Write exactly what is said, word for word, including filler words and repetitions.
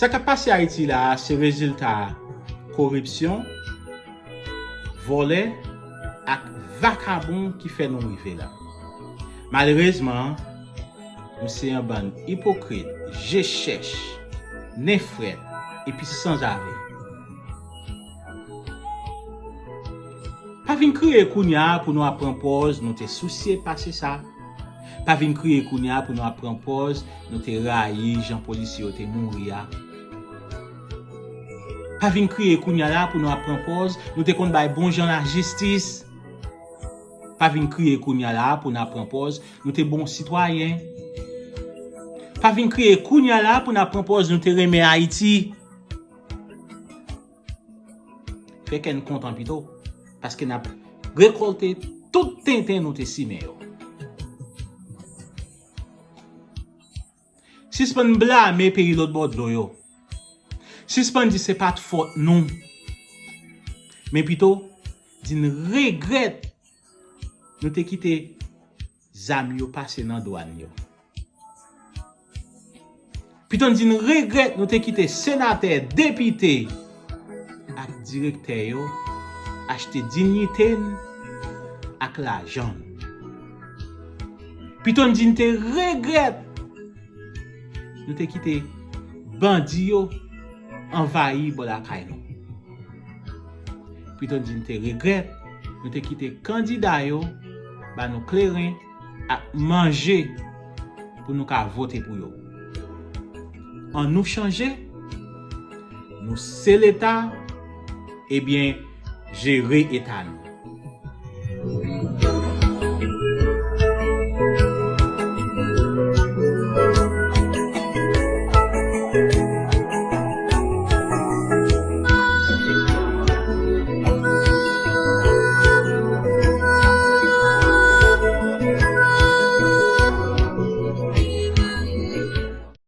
Sa k ap pase Ayiti la a, se rezilta koripsyon, vòlè ak vakabon ki fè nou rive la. Malerezman, nou se yon bann ipokrit, je chèch, nen frèt, epi sanzave. Pa vin kriye kounye a pou nou ap pran pòz nou te sousye pase sa. Pa vin kriye kounye a pou nou ap pran pòz nou te rayi jan polisye yo te mouri a. Pa vin kriye kounye a la pou nou ap pran pòz nou te konn bay bon jan lajistis. Pa vin kriye kounye a la pou n ap pran pòz nou te bon sitwayen. Pa vin kriye kounye a la pou n ap pran pòz nou te renmen Ayiti. Fè kè n kontan pito, paske n ap rekòlte tout tenten nou te simen yo. Sispann blame peyi lòt bò dlo yo. Sispann di se pa t fòt nou. Men pito, di n regrèt nou te kite zam yo pase nan dwàn yo. Pito n di n regrèt nou te kite senatè, depite ak direktè yo achte diyite n ak lajan n. Pito n di n te regrèt nou te kite bandi yo anvayi bò lakay nou. Pito n di n te regrèt nou te kite kandida yo ba nou kleren ak manje pou nou ka vote pou yo. Annou chanje, nou se Leta, ebyen, jere eta nou.